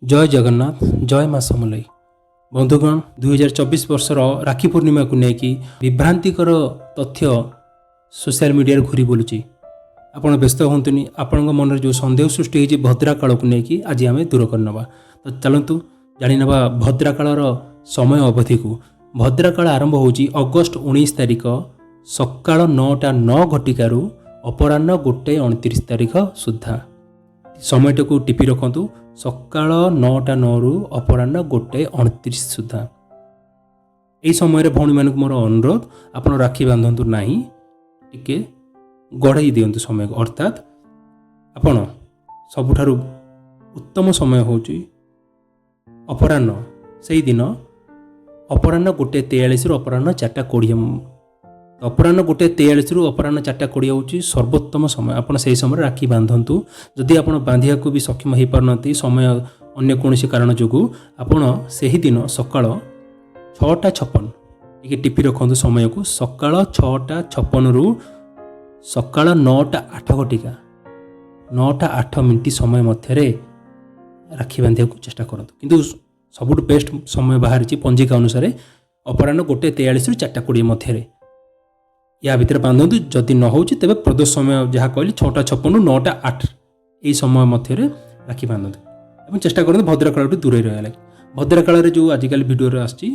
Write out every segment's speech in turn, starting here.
ଜୟ ଜଗନ୍ନାଥ, ଜୟ ମା ସମଲେଇ। ବନ୍ଧୁଗଣ, 2024 ବର୍ଷର ରାକ୍ଷୀ ପୂର୍ଣ୍ଣିମାକୁ ନେଇକି ବିଭ୍ରାନ୍ତିକର ତଥ୍ୟ ସୋସିଆଲ ମିଡ଼ିଆରେ ଘୁରି ବୁଲୁଛି। ଆପଣ ବ୍ୟସ୍ତ ହୁଅନ୍ତୁନି। ଆପଣଙ୍କ ମନରେ ଯେଉଁ ସନ୍ଦେହ ସୃଷ୍ଟି ହେଇଛି ଭଦ୍ରାକାଳକୁ ନେଇକି, ଆଜି ଆମେ ଦୂର କରିନେବା। ତ ଚାଲନ୍ତୁ ଜାଣିନେବା ଭଦ୍ରାକାଳର ସମୟ ଅବଧିକୁ। ଭଦ୍ରାକାଳ ଆରମ୍ଭ ହେଉଛି ଅଗଷ୍ଟ 19 ତାରିଖ ସକାଳ 9ଟା 9 ଘଟିକାରୁ ଅପରାହ୍ନ 1:29 ତାରିଖ ସୁଦ୍ଧା। ସମୟଟାକୁ ଟିପି ରଖନ୍ତୁ, ସକାଳ 9ଟା 9ରୁ ଅପରାହ୍ନ 1:29 ସୁଦ୍ଧା। ଏହି ସମୟରେ ଭଉଣୀମାନଙ୍କୁ ମୋର ଅନୁରୋଧ, ଆପଣ ରାକ୍ଷୀ ବାନ୍ଧନ୍ତୁ ନାହିଁ, ଟିକେ ଗଢ଼େଇ ଦିଅନ୍ତୁ ସମୟକୁ। ଅର୍ଥାତ୍ ଆପଣ ସବୁଠାରୁ ଉତ୍ତମ ସମୟ ହେଉଛି ଅପରାହ୍ନ, ସେଇଦିନ ଅପରାହ୍ନ 1:43ରୁ ଅପରାହ୍ନ 4ଟା 20। ଅପରାହ୍ନ 1:43ରୁ ଅପରାହ୍ନ 4ଟା 20 ହେଉଛି ସର୍ବୋତ୍ତମ ସମୟ। ଆପଣ ସେହି ସମୟରେ ରାକ୍ଷୀ ବାନ୍ଧନ୍ତୁ। ଯଦି ଆପଣ ବାନ୍ଧିବାକୁ ବି ସକ୍ଷମ ହୋଇପାରୁନାହାନ୍ତି ସମୟ ଅନ୍ୟ କୌଣସି କାରଣ ଯୋଗୁଁ, ଆପଣ ସେହିଦିନ ସକାଳ 6ଟା 56, ଟିକେ ଟିପି ରଖନ୍ତୁ ସମୟକୁ, ସକାଳ 6ଟା 56ରୁ ସକାଳ 9ଟା 8 ଘଟିକା, 9ଟା 8 ମିନିଟ୍ ସମୟ ମଧ୍ୟରେ ରାକ୍ଷୀ ବାନ୍ଧିବାକୁ ଚେଷ୍ଟା କରନ୍ତୁ। କିନ୍ତୁ ସବୁଠୁ ବେଷ୍ଟ ସମୟ ବାହାରିଛି ପଞ୍ଜିକା ଅନୁସାରେ ଅପରାହ୍ନ 1:43ରୁ 4ଟା 20 ମଧ୍ୟରେ। ୟା ଭିତରେ ବାନ୍ଧନ୍ତୁ। ଯଦି ନ ହେଉଛି, ତେବେ ପ୍ରଦୋଷ ସମୟ ଯାହା କହିଲି, 6ଟା 56ରୁ 9ଟା 8, ଏହି ସମୟ ମଧ୍ୟରେ ରାକ୍ଷୀ ବାନ୍ଧନ୍ତୁ ଏବଂ ଚେଷ୍ଟା କରନ୍ତୁ ଭଦ୍ରକାଳଠୁ ଦୂରେଇ ରହିବା ଲାଗି। ଭଦ୍ରକାଳରେ ଯେଉଁ ଆଜିକାଲି ଭିଡ଼ିଓରେ ଆସୁଛି,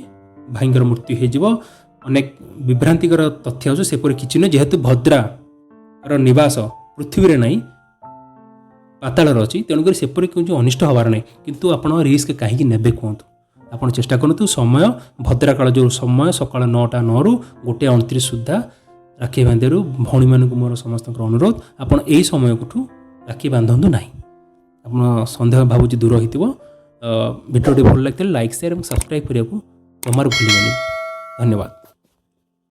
ଭାଇଙ୍କର ମୃତ୍ୟୁ ହେଇଯିବ, ଅନେକ ବିଭ୍ରାନ୍ତିକର ତଥ୍ୟ ଅଛି, ସେପରି କିଛି ନୁହେଁ। ଯେହେତୁ ଭଦ୍ରାର ନିବାସ ପୃଥିବୀରେ ନାହିଁ, ପାତାଳରେ ଅଛି, ତେଣୁକରି ସେପରି କୌଣସି ଅନିଷ୍ଟ ହେବାର ନାହିଁ। କିନ୍ତୁ ଆପଣ ରିସ୍କ କାହିଁକି ନେବେ କୁହନ୍ତୁ? ଆପଣ ଚେଷ୍ଟା କରନ୍ତୁ ସମୟ, ଭଦ୍ରାକାଳ ଯେଉଁ ସମୟ, ସକାଳ 9ଟା 9ରୁ 1:29 ସୁଦ୍ଧା ରାକ୍ଷୀ ବାନ୍ଧିବାରୁ ଭଉଣୀମାନଙ୍କୁ ମୋର ସମସ୍ତଙ୍କର ଅନୁରୋଧ, ଆପଣ ଏଇ ସମୟଠୁ ରାକ୍ଷୀ ବାନ୍ଧନ୍ତୁ ନାହିଁ। ଆପଣ ସନ୍ଦେହ ଭାବୁଛି ଦୂର ହେଇଥିବ। ଭିଡ଼ିଓଟି ଭଲ ଲାଗିଥିଲେ ଲାଇକ୍, ସେୟାର ଏବଂ ସବସ୍କ୍ରାଇବ୍ କରିବାକୁ ଜମାରୁ ଭୁଲିବେନି। ଧନ୍ୟବାଦ।